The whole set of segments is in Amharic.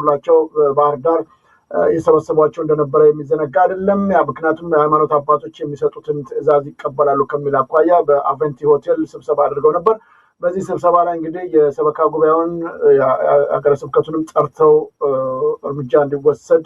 ተፈቅዶላቸው ባህር ዳር የሰበሰቧቸው እንደነበረ የሚዘነጋ አይደለም። ያ ምክንያቱም የሃይማኖት አባቶች የሚሰጡትን ትዕዛዝ ይቀበላሉ ከሚል አኳያ በአቨንቲ ሆቴል ስብሰባ አድርገው ነበር። በዚህ ስብሰባ ላይ እንግዲህ የሰበካ ጉባኤውን ሀገረ ስብከቱንም ጠርተው እርምጃ እንዲወሰድ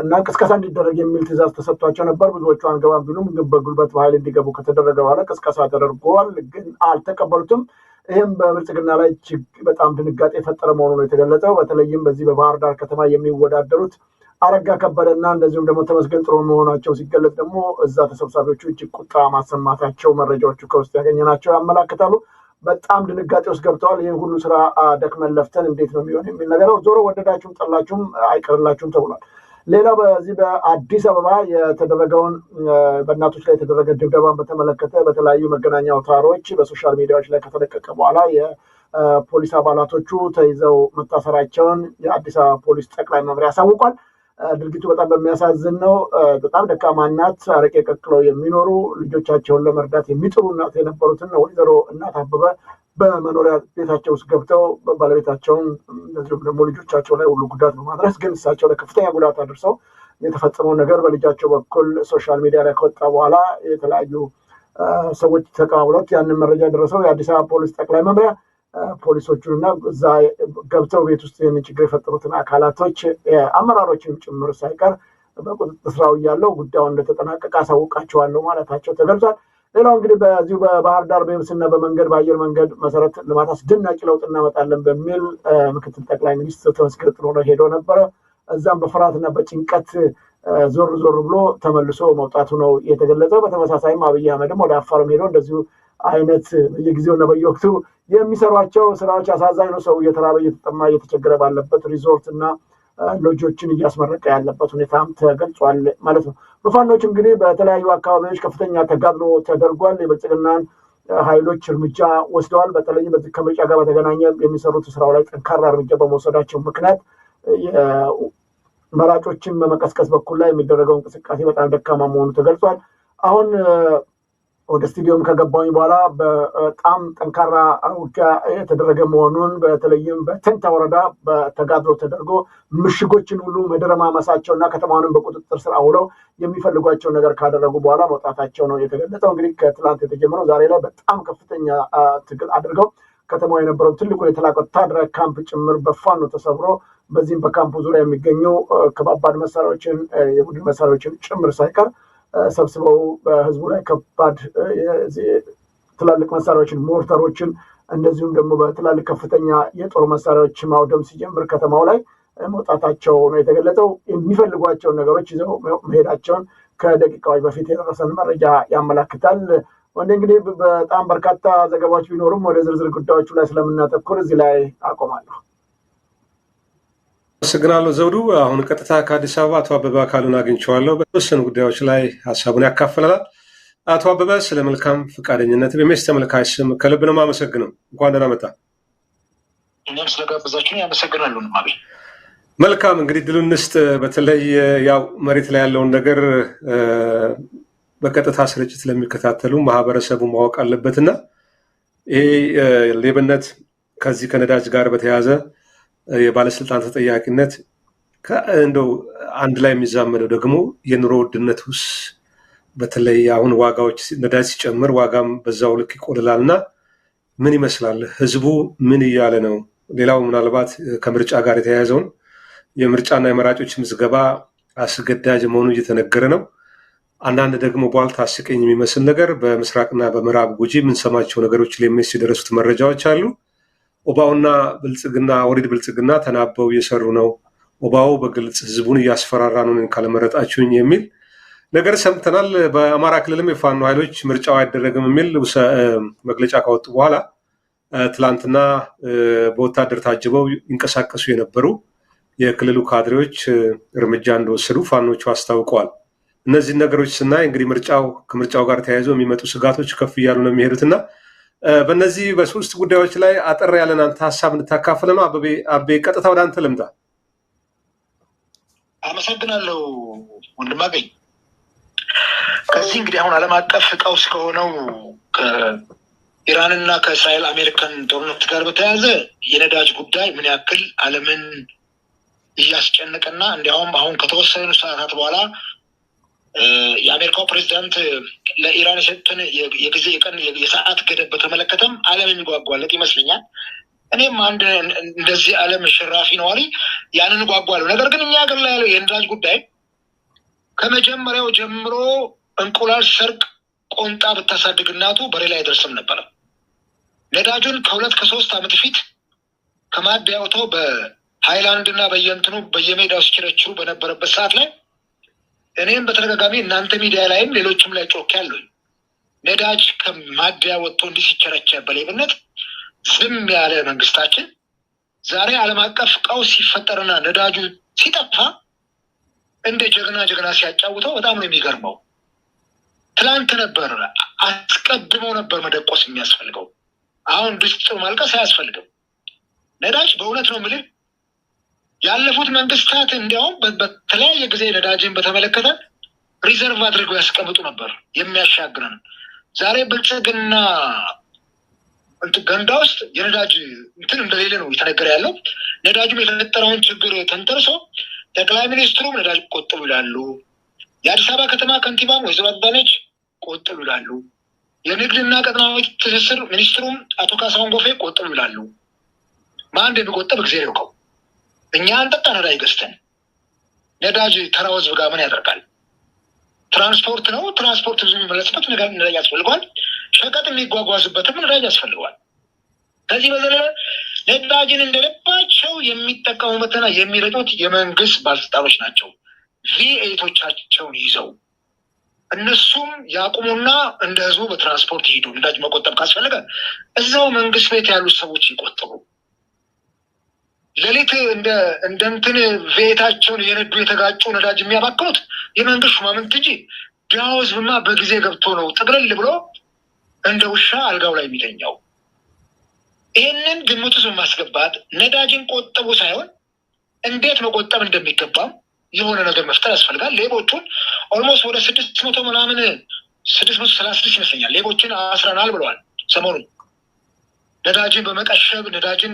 እና ቅስቀሳ እንዲደረግ የሚል ትዕዛዝ ተሰጥቷቸው ነበር። ብዙዎቹ አንገባም ቢሉም ግን በጉልበት በኃይል እንዲገቡ ከተደረገ በኋላ ቅስቀሳ ተደርጓል፣ ግን አልተቀበሉትም። ይህም በብልጽግና ላይ እጅግ በጣም ድንጋጤ የፈጠረ መሆኑ ነው የተገለጸው። በተለይም በዚህ በባህር ዳር ከተማ የሚወዳደሩት አረጋ ከበደና እንደዚሁም ደግሞ ተመስገን ጥሩ መሆናቸው ሲገለጽ ደግሞ እዛ ተሰብሳቢዎቹ እጅግ ቁጣ ማሰማታቸው መረጃዎቹ ከውስጥ ያገኘናቸው ያመላክታሉ። በጣም ድንጋጤ ውስጥ ገብተዋል። ይህን ሁሉ ስራ ደክመን ለፍተን እንዴት ነው የሚሆን የሚል ነገር ነው። ዞሮ ወደዳችሁም ጠላችሁም አይቀርላችሁም ተብሏል። ሌላው በዚህ በአዲስ አበባ የተደረገውን በእናቶች ላይ የተደረገ ድብደባን በተመለከተ በተለያዩ መገናኛ አውታሮች በ social media ዎች ላይ ከተለቀቀ በኋላ የፖሊስ አባላቶቹ ተይዘው መታሰራቸውን የአዲስ አበባ ፖሊስ ጠቅላይ መምሪያ አሳውቋል። ድርጊቱ በጣም በሚያሳዝን ነው። በጣም ደካማ እናት፣ አረቄ ቀቅለው የሚኖሩ ልጆቻቸውን ለመርዳት የሚጥሩ እናት የነበሩትን ወይዘሮ እናት አበበ በመኖሪያ ቤታቸው ውስጥ ገብተው ባለቤታቸውን እንደዚሁም ደግሞ ልጆቻቸው ላይ ሁሉ ጉዳት በማድረስ ግን እሳቸው ላይ ከፍተኛ ጉዳት አድርሰው የተፈጸመው ነገር በልጃቸው በኩል social media ላይ ከወጣ በኋላ የተለያዩ ሰዎች ተቀባብሎት ያንን መረጃ ደረሰው የአዲስ አበባ ፖሊስ ጠቅላይ መምሪያ ፖሊሶቹንና እዛ ገብተው ቤት ውስጥ ይህንን ችግር የፈጠሩትን አካላቶች አመራሮችንም ጭምር ሳይቀር በቁጥጥር ስር ያለው ጉዳዩን እንደተጠናቀቀ አሳውቃቸዋለሁ ማለታቸው ተገልጿል። ሌላው እንግዲህ በዚሁ በባህር ዳር በየብስና በመንገድ በአየር መንገድ መሰረተ ልማት አስደናቂ ለውጥ እናመጣለን በሚል ምክትል ጠቅላይ ሚኒስትር ተመስገን ጥሩነህ ሄዶ ነበረ። እዛም በፍርሃትና በጭንቀት ዞር ዞር ብሎ ተመልሶ መውጣቱ ነው የተገለጸው። በተመሳሳይም አብይ አህመድም ወደ አፋርም ሄዶ እንደዚሁ አይነት በየጊዜውና በየወቅቱ የሚሰሯቸው ስራዎች አሳዛኝ ነው። ሰው እየተራበ እየተጠማ እየተቸገረ ባለበት ሪዞርት እና ሎጆችን እያስመረቀ ያለበት ሁኔታም ተገልጿል ማለት ነው። በፋኖች እንግዲህ በተለያዩ አካባቢዎች ከፍተኛ ተጋድሎ ተደርጓል። የብልጽግናን ኃይሎች እርምጃ ወስደዋል። በተለይም ከምርጫ ጋር በተገናኘ የሚሰሩት ስራው ላይ ጠንካራ እርምጃ በመውሰዳቸው ምክንያት መራጮችን በመቀስቀስ በኩል ላይ የሚደረገው እንቅስቃሴ በጣም ደካማ መሆኑ ተገልጿል። አሁን ወደ ስቱዲዮም ከገባኝ በኋላ በጣም ጠንካራ ውጊያ የተደረገ መሆኑን በተለይም በተንታ ወረዳ በተጋድሎ ተደርጎ ምሽጎችን ሁሉ መደረማመሳቸው እና ከተማዋንም በቁጥጥር ስር አውለው የሚፈልጓቸውን ነገር ካደረጉ በኋላ መውጣታቸው ነው የተገለጸው። እንግዲህ ከትላንት የተጀመረው ዛሬ ላይ በጣም ከፍተኛ ትግል አድርገው ከተማው የነበረው ትልቁን የተላቀ ወታደራዊ ካምፕ ጭምር በፋኖ ተሰብሮ በዚህም በካምፑ ዙሪያ የሚገኙ ከባባድ መሳሪያዎችን የቡድን መሳሪያዎችን ጭምር ሳይቀር ሰብስበው በህዝቡ ላይ ከባድ ትላልቅ መሳሪያዎችን ሞርተሮችን፣ እንደዚሁም ደግሞ በትላልቅ ከፍተኛ የጦር መሳሪያዎች ማውደም ሲጀምር ከተማው ላይ መውጣታቸው ነው የተገለጸው። የሚፈልጓቸውን ነገሮች ይዘው መሄዳቸውን ከደቂቃዎች በፊት የደረሰን መረጃ ያመላክታል። ወንዴ እንግዲህ በጣም በርካታ ዘገባዎች ቢኖሩም ወደ ዝርዝር ጉዳዮቹ ላይ ስለምናተኩር እዚህ ላይ አቆማለሁ። አመሰግናለሁ ዘውዱ። አሁን ቀጥታ ከአዲስ አበባ አቶ አበበ አካሉን አግኝቼዋለሁ። በተወሰኑ ጉዳዮች ላይ ሀሳቡን ያካፍለናል። አቶ አበበ ስለ መልካም ፈቃደኝነት በሜስ ተመልካች ስም ከልብ ነው የማመሰግነው። እንኳን ደህና መጣ። እኛም ስለጋበዛችሁን ያመሰግናሉ። ማቤ መልካም እንግዲህ ድሉን እንስጥ። በተለይ ያው መሬት ላይ ያለውን ነገር በቀጥታ ስርጭት ለሚከታተሉ ማህበረሰቡ ማወቅ አለበትና ይሄ ሌብነት ከዚህ ከነዳጅ ጋር በተያያዘ የባለስልጣን ተጠያቂነት እንደው አንድ ላይ የሚዛመደው ደግሞ የኑሮ ውድነት ውስጥ በተለይ አሁን ዋጋዎች ነዳጅ ሲጨምር ዋጋም በዛው ልክ ይቆልላል እና ምን ይመስላል? ህዝቡ ምን እያለ ነው? ሌላው ምናልባት ከምርጫ ጋር የተያያዘውን የምርጫና የመራጮች ምዝገባ አስገዳጅ መሆኑ እየተነገረ ነው። አንዳንድ ደግሞ ቧልታ አስቀኝ የሚመስል ነገር በምስራቅና በምዕራብ ጉጂ የምንሰማቸው ነገሮች ለሚስ የደረሱት መረጃዎች አሉ። ኦባውና ብልጽግና ወሪድ ብልጽግና ተናበው እየሰሩ ነው። ኦባው በግልጽ ህዝቡን እያስፈራራ ነው ካለመረጣችሁኝ የሚል ነገር ሰምተናል። በአማራ ክልልም የፋኖ ኃይሎች ምርጫው አይደረግም የሚል መግለጫ ካወጡ በኋላ ትላንትና በወታደር ታጅበው ይንቀሳቀሱ የነበሩ የክልሉ ካድሬዎች እርምጃ እንደወሰዱ ፋኖቹ አስታውቀዋል። እነዚህን ነገሮች ስናይ እንግዲህ ምርጫው ከምርጫው ጋር ተያይዞ የሚመጡ ስጋቶች ከፍ እያሉ ነው የሚሄዱትና በእነዚህ በሶስት ጉዳዮች ላይ አጠር ያለን አንተ ሀሳብ እንድታካፍለ ነው። አቤ ቀጥታ ወደ አንተ ልምጣ። አመሰግናለሁ ወንድማገኝ። ከዚህ እንግዲህ አሁን ዓለም አቀፍ ቀውስ ከሆነው ከኢራንና ከእስራኤል አሜሪካን ጦርነት ጋር በተያያዘ የነዳጅ ጉዳይ ምን ያክል ዓለምን እያስጨነቀና እንዲያውም አሁን ከተወሰኑ ሰዓታት በኋላ የአሜሪካው ፕሬዚዳንት ለኢራን የሰጡትን የጊዜ የቀን የሰዓት ገደብ በተመለከተም ዓለም የሚጓጓለት ይመስለኛል። እኔም አንድ እንደዚህ ዓለም ሽራፊ ነዋሪ ያንን ጓጓለሁ። ነገር ግን እኛ ሀገር ላይ ያለው የነዳጅ ጉዳይ ከመጀመሪያው ጀምሮ እንቁላል ሰርቅ ቆንጣ ብታሳድግ እናቱ በሌላ አይደርስም ነበረ። ነዳጁን ከ2 ከ3 ዓመት ፊት ከማደያ አውጥተው በሃይላንድ እና በየእንትኑ በየሜዳው ሲቸረችሩ በነበረበት ሰዓት ላይ እኔም በተደጋጋሚ እናንተ ሚዲያ ላይም ሌሎችም ላይ ጮኬያለሁኝ። ነዳጅ ከማደያ ወጥቶ እንዲህ ሲቸረቸር በሌብነት ዝም ያለ መንግስታችን ዛሬ ዓለም አቀፍ ቀውስ ሲፈጠርና ነዳጁ ሲጠፋ እንደ ጀግና ጀግና ሲያጫውተው በጣም ነው የሚገርመው። ትላንት ነበር አስቀድሞ ነበር መደቆስ የሚያስፈልገው። አሁን ድስት ማልቀስ አያስፈልግም። ነዳጅ በእውነት ነው የምልህ ያለፉት መንግስታት እንዲያውም በተለያየ ጊዜ ነዳጅን በተመለከተ reserve አድርገው ያስቀምጡ ነበር የሚያሻግረን። ዛሬ ብልጽግና ገንዳ ውስጥ የነዳጅ እንትን እንደሌለ ነው እየተነገረ ያለው። ነዳጁም የተፈጠረውን ችግር ተንተርሶ ጠቅላይ ሚኒስትሩም ነዳጅ ቆጥቡ ይላሉ። የአዲስ አበባ ከተማ ከንቲባም ወይዘሮ አዳነች ቆጥቡ ይላሉ። የንግድና ቀጠናዊ ትስስር ሚኒስትሩም አቶ ካሳሁን ጎፌ ቆጥቡ ይላሉ። ማን እንደሚቆጥብ እግዚአብሔር ያውቀው። እኛ አንጠጣ ነዳጅ ገዝተን። ነዳጅ ተራው ህዝብ ጋር ምን ያደርጋል? ትራንስፖርት ነው። ትራንስፖርት ብዙ የሚመለስበት ነዳጅ ያስፈልገዋል። ሸቀጥ የሚጓጓዝበትም ነዳጅ ያስፈልገዋል። ከዚህ በዘለለ ነዳጅን እንደልባቸው የሚጠቀሙበትና የሚረጡት የመንግስት ባለስልጣኖች ናቸው። V8ቶቻቸውን ይዘው እነሱም ያቁሙና እንደ ህዝቡ በትራንስፖርት ይሄዱ። ነዳጅ መቆጠብ ካስፈለገ እዛው መንግስት ቤት ያሉት ሰዎች ይቆጥቡ። ሌሊት እንደ እንትን V8ታቸውን የነዱ የተጋጩ ነዳጅ የሚያባክኑት የመንግስት ሹማምንት እንጂ ድሃው ህዝብማ በጊዜ ገብቶ ነው ጥቅልል ብሎ እንደ ውሻ አልጋው ላይ የሚተኛው። ይህንን ግምት ውስጥ በማስገባት ነዳጅን ቆጥቡ ሳይሆን እንዴት መቆጠብ እንደሚገባም የሆነ ነገር መፍጠር ያስፈልጋል። ሌቦቹን almost ወደ 600 ምናምን 636 ይመስለኛል ሌቦችን አስረናል ብለዋል ሰሞኑን። ነዳጅን በመቀሸብ ነዳጅን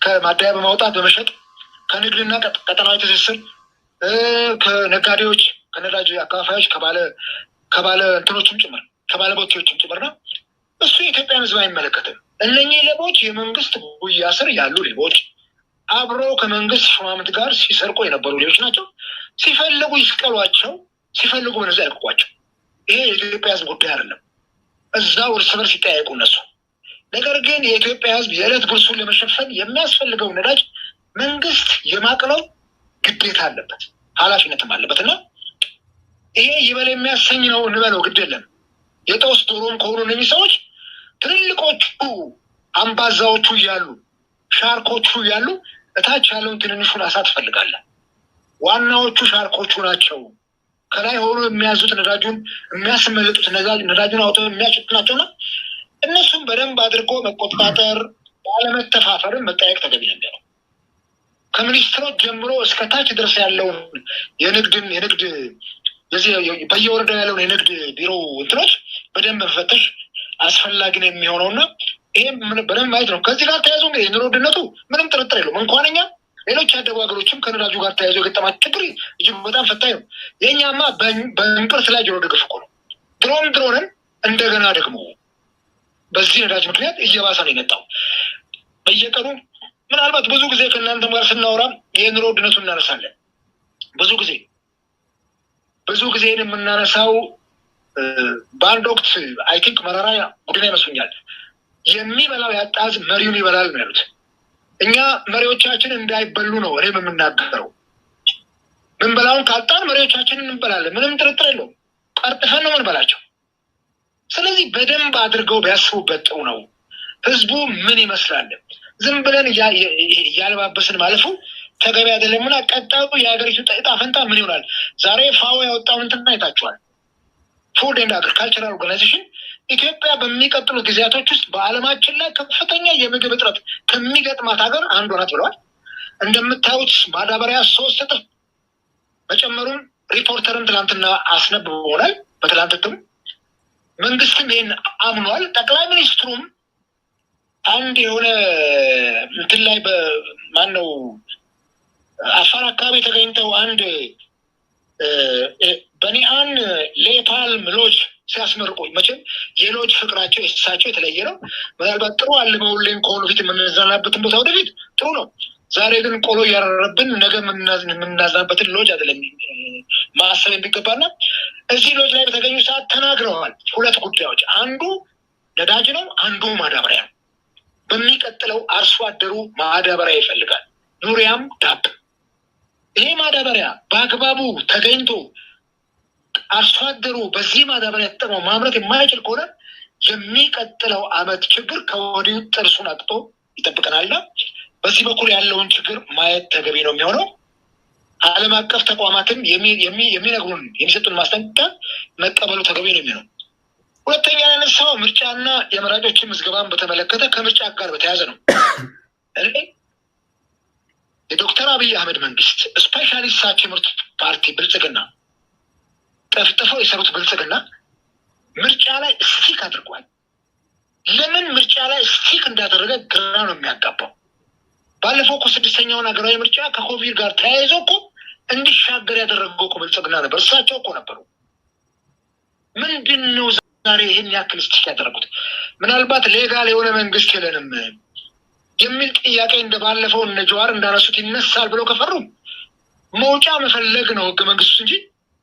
ከማደያ በማውጣት በመሸጥ ከንግድና ቀጠናዊ ትስስር ከነጋዴዎች ከነዳጅ አካፋዮች ከባለ እንትኖችም ጭምር ከባለ ቦቴዎችም ጭምር ነው። እሱ የኢትዮጵያን ህዝብ አይመለከትም። እነኚህ ሌቦች የመንግስት ጉያ ስር ያሉ ሌቦች አብሮ ከመንግስት ሹማምንት ጋር ሲሰርቁ የነበሩ ሌቦች ናቸው። ሲፈልጉ ይስቀሏቸው፣ ሲፈልጉ በነፃ ያልቅቋቸው። ይሄ የኢትዮጵያ ህዝብ ጉዳይ አይደለም። እዛው እርስ በርስ ይጠያየቁ እነሱ። ነገር ግን የኢትዮጵያ ህዝብ የዕለት ጉርሱን ለመሸፈን የሚያስፈልገው ነዳጅ መንግስት የማቅረብ ግዴታ አለበት፣ ኃላፊነትም አለበት። እና ይሄ ይበል የሚያሰኝ ነው እንበለው፣ ግድ የለም። የጦስ ዶሮም ከሆኑ እነኚህ ሰዎች ትልልቆቹ አምባዛዎቹ እያሉ ሻርኮቹ እያሉ እታች ያለውን ትንንሹን አሳ ትፈልጋለህ። ዋናዎቹ ሻርኮቹ ናቸው። ከላይ ሆኖ የሚያዙት ነዳጁን የሚያስመልጡት ነዳጁን አውጥተው የሚያጭጡት ናቸውና እነሱም በደንብ አድርጎ መቆጣጠር ባለመተፋፈርን መጠየቅ ተገቢ ነው። ከሚኒስትሮች ጀምሮ እስከ ታች ድረስ ያለውን የንግድ የዚህ በየወረዳው ያለውን የንግድ ቢሮ እንትኖች በደንብ መፈተሽ አስፈላጊ ነው የሚሆነውና ይሄም በደንብ ማየት ነው። ከዚህ ጋር ተያይዞ እንግዲህ የኑሮ ውድነቱ ምንም ጥርጥር የለውም። እንኳን እኛ ሌሎች ያደጉ ሀገሮችም ከነዳጁ ጋር ተያይዞ የገጠማቸው ችግር እጅግ በጣም ፈታኝ ነው። የእኛማ በእንቅርት ላይ ጆሮ ደግፍ እኮ ነው። ድሮም ድሮንም እንደገና ደግሞ በዚህ ነዳጅ ምክንያት እየባሰ ነው የመጣው። በየቀኑ ምናልባት ብዙ ጊዜ ከእናንተም ጋር ስናወራ የኑሮ ውድነቱን እናነሳለን። ብዙ ጊዜ የምናነሳው በአንድ ወቅት I think መረራ ጉዲና ይመስሉኛል የሚበላው ያጣ ሕዝብ መሪውን ይበላል ነው ያሉት። እኛ መሪዎቻችን እንዳይበሉ ነው እኔም የምናገረው። ምንበላውን ካጣን መሪዎቻችንን እንበላለን። ምንም ጥርጥር የለውም። ቀርጥፈን ነው ምንበላቸው። ስለዚህ በደንብ አድርገው ቢያስቡበት ጥሩ ነው። ህዝቡ ምን ይመስላል? ዝም ብለን እያለባበስን ማለፉ ተገቢ አይደለምና ቀጣዩ የሀገሪቱ ዕጣ ፈንታ ምን ይሆናል? ዛሬ ፋኦ ያወጣውን እንትን አይታችኋል። Food and Agricultural Organization ኢትዮጵያ በሚቀጥሉት ጊዜያቶች ውስጥ በዓለማችን ላይ ከፍተኛ የምግብ እጥረት ከሚገጥማት ሀገር አንዷ ናት ብለዋል። እንደምታዩት ማዳበሪያ 3 እጥፍ መጨመሩን ሪፖርተርም ትናንትና አስነብቦናል። በትላንት እትሙ መንግስትም ይሄን አምኗል። ጠቅላይ ሚኒስትሩም አንድ የሆነ እንትን ላይ በማን ነው አፋር አካባቢ ተገኝተው አንድ በኒአን ሌፓልም ሎጅ ሲያስመርቁ፣ መቼም የሎጅ ፍቅራቸው የእሳቸው የተለየ ነው። ምናልባት ጥሩ አልመውልኝ ከሆኑ ፊት የምንዝናናበትን ቦታ ወደፊት ጥሩ ነው። ዛሬ ግን ቆሎ እያረረብን ነገ የምናዝናበትን ሎጅ አይደለም ማሰብ የሚገባና እዚህ ሎጅ ላይ በተገኙ ሰዓት ተናግረዋል። ሁለት ጉዳዮች፣ አንዱ ነዳጅ ነው፣ አንዱ ማዳበሪያ ነው። በሚቀጥለው አርሶ አደሩ ማዳበሪያ ይፈልጋል፣ ዩሪያም ዳፕ። ይሄ ማዳበሪያ በአግባቡ ተገኝቶ አርሶ አደሩ በዚህ ማዳበሪያ ተጠቅሞ ማምረት የማይችል ከሆነ የሚቀጥለው ዓመት ችግር ከወዲሁ ጥርሱን አጥጦ ይጠብቀናልና በዚህ በኩል ያለውን ችግር ማየት ተገቢ ነው የሚሆነው። ዓለም አቀፍ ተቋማትም የሚነግሩን የሚሰጡን ማስጠንቀቂያ መቀበሉ ተገቢ ነው የሚሆነው። ሁለተኛ ያነሳው ምርጫና የመራጮችን ምዝገባን በተመለከተ ከምርጫ ጋር በተያያዘ ነው። እኔ የዶክተር አብይ አህመድ መንግስት especially እሳቸው የመሩት ፓርቲ ብልጽግና ጠፍጥፈው የሰሩት ብልጽግና ምርጫ ላይ stick አድርጓል። ለምን ምርጫ ላይ stick እንዳደረገ ግራ ነው የሚያጋባው። ባለፈው እኮ ስድስተኛውን ሀገራዊ ምርጫ ከኮቪድ ጋር ተያይዞ እኮ እንዲሻገር ያደረገው እኮ ብልጽግና ነበር። እሳቸው እኮ ነበሩ። ምንድን ነው ዛሬ ይህን ያክል stick ያደረጉት? ምናልባት legal የሆነ መንግስት የለንም የሚል ጥያቄ እንደባለፈው እነ ጀዋር እንዳነሱት ይነሳል ብለው ከፈሩ መውጫ መፈለግ ነው ህገ መንግስቱ እንጂ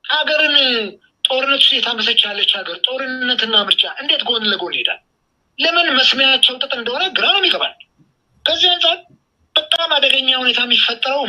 ሀገርን ጦርነት ውስጥ የታመሰች ያለች ሀገር ጦርነትና ምርጫ እንዴት ጎን ለጎን ይሄዳል? ለምን መስሚያቸው ጥጥ እንደሆነ ግራ ነው ይገባል። ከዚህ አንጻር በጣም አደገኛ ሁኔታ የሚፈጠረው